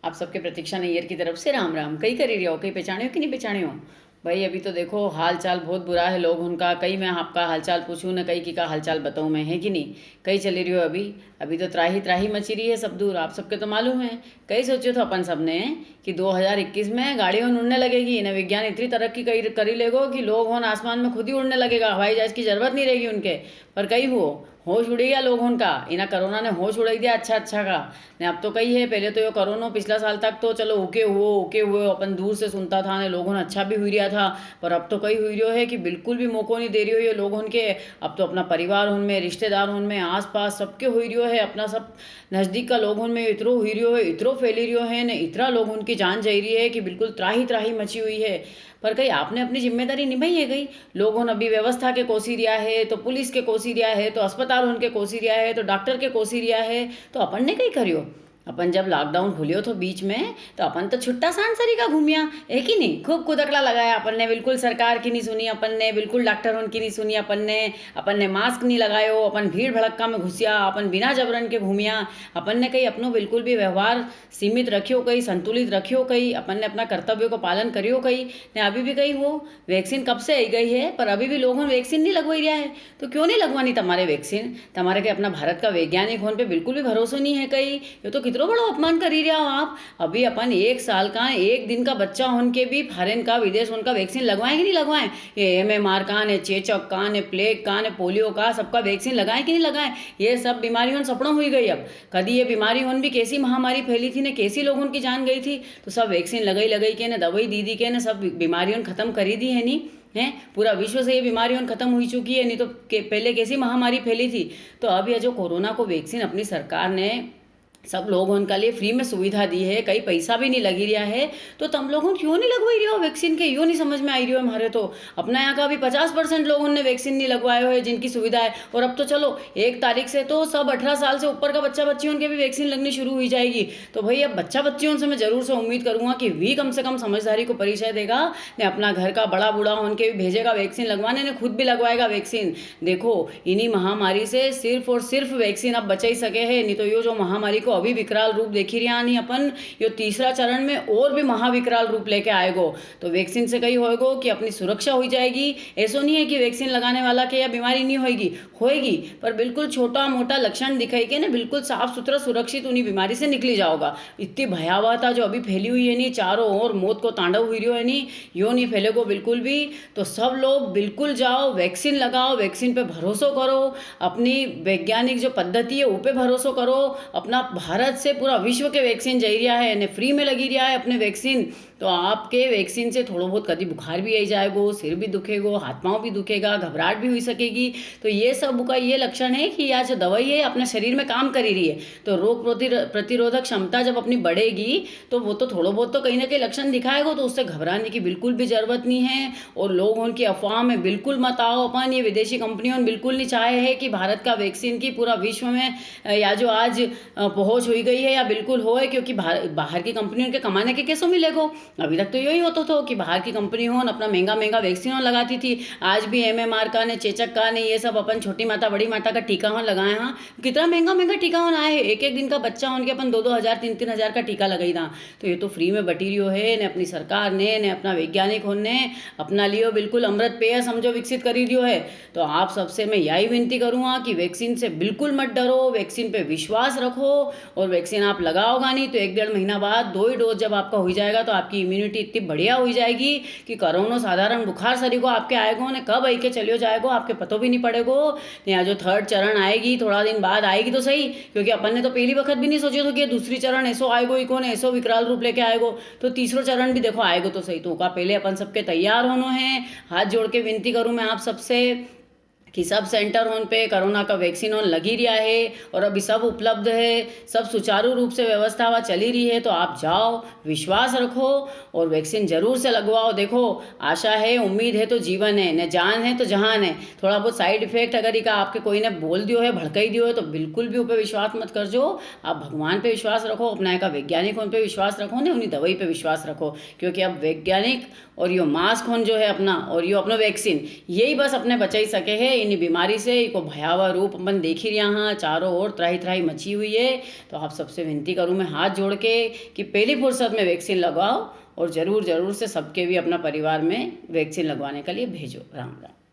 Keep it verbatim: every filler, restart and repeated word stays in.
आप सबके प्रतीक्षा नैयर की तरफ से राम राम। कई करी रिया हो, कई पहचाण्यो कि नी पहचाण्यो? भाई, अभी तो देखो, हाल चाल बहुत बुरा है लोग होन का। कई मैं आपका हाल चाल पूछूं न, कई की का हाल चाल बताऊं मैं, है कि नी? कई चली रियो अभी, अभी तो त्राही त्राही मची री है सब दूर, आप सबके तो मालूम है। कई सोच्यो थो अपन सबने कि दो हजार इक्कीस में गाड़ी होन उड़ने लगेगी, ने विज्ञान इतनी तरक्की करी, करी लेगो कि लोग होन आसमान में खुद ही उड़ने लगेगा, हवाई जहाज की जरूरत नी रहेगी उनके। पर कई हुओ, होश उड़ी गया लोग होन का, इना कोरोना ने होश उड़ाई दिया अच्छा अच्छा का। ने अब तो कई है, पहले तो यो कोरोना पिछला साल तक तो चलो उके हुओ, उके हुओ, अपन दूर से सुनता था ने लोग होन अच्छा भी हुई रिया था, पर अब तो कई हुई रियो है कि बिल्कुल भी मौको नी दे रियो ये लोग होन के। अब तो अपना परिवार होन में, रिश्तेदार होन में, आसपास सबके हुई रियो है, अपना सब नजदीक का लोग होन में इतरो हुई रियो है, इतरो फैली रियो है ने इतरा लोग होन की जान जाई री है कि बिल्कुल त्राही त्राही मची हुई है। पर कई आपने अपनी जिम्मेदारी निभाई है कई? लोग होन अभी व्यवस्था के कोसी रिया है, तो पुलिस के कोसी रिया है, तो अस्पताल होन के कोसी रिया है, तो डॉक्टर के कोसी रिया है, तो अपन ने कई करियो? अपन जब लॉकडाउन खुलियो थो बीच में, तो अपन तो छुट्टा सांड सरीका घूमिया, है कि नी? खूब कुदकड़ा लगाया अपन ने, बिल्कुल सरकार की नी सुनी अपन ने, बिल्कुल डॉक्टर होन की नी सुनी अपन ने, अपन ने मास्क नी लगायो, अपन भीड़ भड़क्का में घुसिया, अपन बिना जबरन के घूमिया, अपन ने कई अपनो बिल्कुल भी व्यवहार सीमित रखियो कई, संतुलित रखियो कई, अपन ने अपना कर्तव्य को पालन करियो कई, ने अभी भी कई हुओ, वैक्सीन कब से आई गई है, पर अभी भी लोग होन वैक्सीन नी लगवाई रिया है। तो क्यों नी लगवानी तमारे वैक्सीन? तमारे के अपना भारत का वैज्ञानिक होन पे बिल्कुल भी भरोसो नी है कई? यो तो कितरो बड़ो अपमान करी रिया हो आप। अभी अपन एक साल का, एक दिन का बच्चा होन के भी फॉरेन का, विदेश होन का वैक्सीन लगवाएं कि नी लगवाएं? ये एमएमआर का ने, चेचक का ने, प्लेग का ने, पोलियो का, सबका वैक्सीन लगाएं कि नी लगाएं? ये सब बीमारी होन सपनो हुई गई अब। कदी ये बीमारी होन भी कैसी महामारी फैली थी ने कैसी लोग होन की जान गई थी, तो सब वैक्सीन लगाई लगाई के ने, दवाई दी दी के ने, सब बी-, बीमारी होन खत्म करी दी है नी, हैं? पूरा विश्व से ये बीमारी होन खत्म हुई चुकी है, नी तो के-, पहले कैसी महामारी फैली थी। तो अब ये जो कोरोना को वैक्सीन अपनी सरकार ने सब लोग होन का लिए फ्री में सुविधा दी है, कई पैसा भी नी लगी रिया है, तो तम लोग होन क्यों नी लगवाई रिया हो वैक्सीन के, यो नी समझ में आई रियो है म्हारे तो। अपना यहाँ का अभी पचास परसेंट लोग होन ने वैक्सीन नी लगवायो है, जिनकी सुविधा है। और अब तो चलो, एक तारीख से तो सब अठारह साल से ऊपर का बच्चा बच्ची होन के भी वैक्सीन लगनी शुरू हुई जाएगी। तो भाई, अब बच्चा बच्ची होन से मैं जरूर से उम्मीद करूंगा कि वी कम से कम समझदारी को परिचय देगा, ने अपना घर का बड़ा बूढ़ा होन के भी भेजेगा वैक्सीन लगवाने, ने खुद भी लगवाएगा वैक्सीन। देखो, इनी महामारी से सिर्फ और सिर्फ वैक्सीन अब बचाई सके है, नी तो यो जो महामारी को अभी विकराल रूप देखी रिया नी अपन, यो तीसरा चरण में और भी महाविकराल रूप लेके आएगो। तो वैक्सीन से कई होएगो कि अपनी सुरक्षा हुई जाएगी। ऐसो नी है कि वैक्सीन लगाने वाला के या बीमारी नी होएगी, होएगी, पर बिल्कुल छोटा मोटा लक्षण दिखाई के ने बिल्कुल साफ सुथरा सुरक्षित उनी बीमारी से निकली जाओगा। इतनी भयावहता जो अभी फैली हुई है नी, चारों ओर मौत को तांडव हुई रियो है नी, यो नी फैलेगो बिल्कुल भी। तो सब लोग बिल्कुल जाओ, वैक्सीन लगाओ, वैक्सीन पे भरोसो करो, अपनी वैज्ञानिक जो पद्धति है, उ पे भरोसो करो। अपना भारत से पूरा विश्व के वैक्सीन जई रिया है, ने फ्री में लगी रिया है अपने वैक्सीन। तो आपके वैक्सीन से थोड़ो बहुत कदी बुखार भी आई जाएगो, सिर भी दुखेगो, हाथ पाँव भी दुखेगा, घबराहट भी हुई सकेगी। तो ये सब का ये लक्षण है कि या जो दवाई है, अपना शरीर में काम करी री है। तो रोग प्रतिरो-, प्रतिरोधक क्षमता जब अपनी बढ़ेगी, तो वो तो थोड़ो बहुत तो कहीं ना कहीं लक्षण दिखाएगो, तो उससे घबराने की बिल्कुल भी जरूरत नी है। और लोग होन की अफवाह में बिल्कुल मत आओ। अपन ये विदेशी कंपनी होन बिल्कुल नी चाहे है कि भारत का वैक्सीन की पूरा विश्व में, अ, या जो आज, अ, पहुँच हुई गई है या बिल्कुल होए, क्योंकि बाहर, बाहर की कंपनी होन के कमाने के कैसो मिलेगो? अभी तक तो यो ही होतो थो कि बाहर की कंपनी होन अपना महंगा महंगा वैक्सीन होन लगाती थी। आज भी एमएमआर का ने, चेचक का ने, ये सब अपन छोटी माता, बड़ी माता का टीका होन लगाए हाँ। कितना महंगा महंगा टीका होन आए है। एक एक दिन का बच्चा होन के अपन दो दो हजार, तीन तीन हजार का टीका लगाई दा। तो ये तो फ्री में बटी रियो है, ने अपनी सरकार ने, ने अपना वैज्ञानिक होन ने अपना लियो बिल्कुल अमृत पेय समझो विकसित करी दियो है। तो आप सबसे मैं याई विनती करूँगा कि वैक्सीन से बिल्कुल मत डरो, वैक्सीन पे विश्वास रखो। और वैक्सीन आप लगाओगा नी तो एक डेढ़ महीना बाद दो ही डोज जब आपका हुई जाएगा, तो आपकी इम्यूनिटी इतनी बढ़िया हुई जाएगी कि कोरोना साधारण बुखार सरीको आपके आएगो ने कब आई के चलियो जाएगो, आपके पतो भी नी पड़ेगो। ने या जो थर्ड चरण आएगी, थोड़ा दिन बाद आएगी तो सही, क्योंकि अपन ने तो पहली वक्त भी नी सोच्यो थो कि ये दूसरी चरण ऐसो आएगो, इको ने ऐसो विकराल रूप लेके आएगो। तो तीसरो चरण भी देखो आएगो तो सही, तो उका पहले अपन सबके तैयार होनो है। हाथ जोड़ के विनती करूँ मैं आप सबसे कि सब सेंटर होन पे कोरोना का वैक्सीन होन लगी रिया है और अभी सब उपलब्ध है, सब सुचारू रूप से व्यवस्था वहाँ चली री है। तो आप जाओ, विश्वास रखो और वैक्सीन जरूर से लगवाओ। देखो, आशा है, उम्मीद है तो जीवन है, ने जान है तो जहान है। थोड़ा बहुत साइड इफेक्ट अगर इका आपके कोई ने बोल दियो है, भड़काई दियो है, तो बिल्कुल भी ऊपर विश्वास मत करजो। आप भगवान पे विश्वास रखो, अपना एका वैज्ञानिक होन पे विश्वास रखो, ने उनी दवाई पे विश्वास रखो, क्योंकि अब वैज्ञानिक और यो मास्क होन जो है अपना और यो अपनो वैक्सीन, यही बस अपने बचाई सके है। इनी बीमारी से इको भयावह रूप अपन देखी रिया हाँ, चारों ओर त्राही त्राही मची हुई है। तो आप सबसे विनती करूँ मैं हाथ जोड़ के कि पहली फुर्सत में vaccine लगवाओ और जरूर, जरूर से सबके भी अपना परिवार में vaccine लगवाने के लिए भेजो। राम राम।